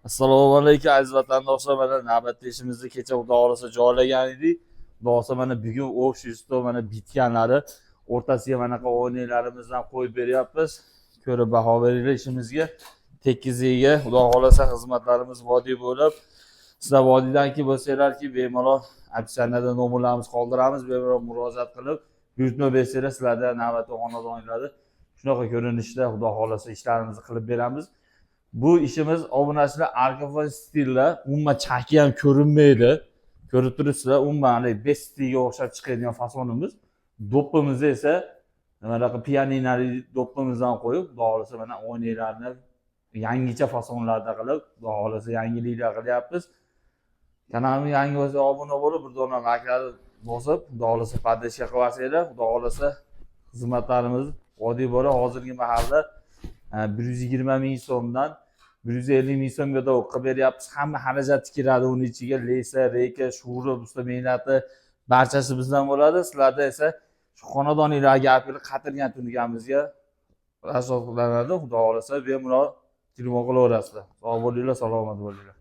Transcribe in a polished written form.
Assalomu alaykum, aziz vatandoshlar. Mana navbatda ishimizni kecha, Xudo xohlasa, joylagan edik. Xudo xohlasa, mana bugun общий stol, mana bitganlari, o'rtasiga manaqa oynaklarimizdan qo'yib beryapmiz. Ko'rib baho beringlar ishimizga. Tekizligiga, Xudo xohlasa, xizmatlarimiz vodiy bo'lib, sizlar vodiydanki bo'lsanglarki, bemalol описание da nomerlarimiz qoldiramiz, bemalol murojaat qilib, buyurtma bersanglar, sizlarda navbatda xonadonlarda shunaqa ko'rinishda, Xudo xohlasa, ishlarimizni qilib beramiz. Bu ishimiz, obunachilar, arka stilda, umuman chaki ham ko'rinmaydi. Ko'rib turibsizlar, umuman haligi besh stilga o'xshab chiqadigan fasonimiz. Do'ppimizni esa manaqa pianinali do'ppimizdan qo'yib, Xudo xohlasa, mana oynaklarni yangicha fasonlarda qilib, Xudo xohlasa, yangiliklar qilyapmiz. Kanalimga yangi bo'lsa, obuna bo'lib, bir dona layklarni bosib, Xudo xohlasa, поддержка qilib yuborsanglar, Xudo xohlasa, xizmatlarimiz oddiy bo'lib, hozirgi mahalda 120 000 so'mdan 150 000 so'mga qilib beryapmiz. Hamma xarajati kiradi uni ichiga: леса, рейка, shuri, usta mehnati, barchasi bizdan bo'ladi. Sizlarda esa shu xonadoninglarga olib kelib qatirgan tunukamizga rasot qilinadi. Xudo xohlasa, bemalol telefon qilaverasizlar. Sog' bo'linglar, salomat bo'linglar.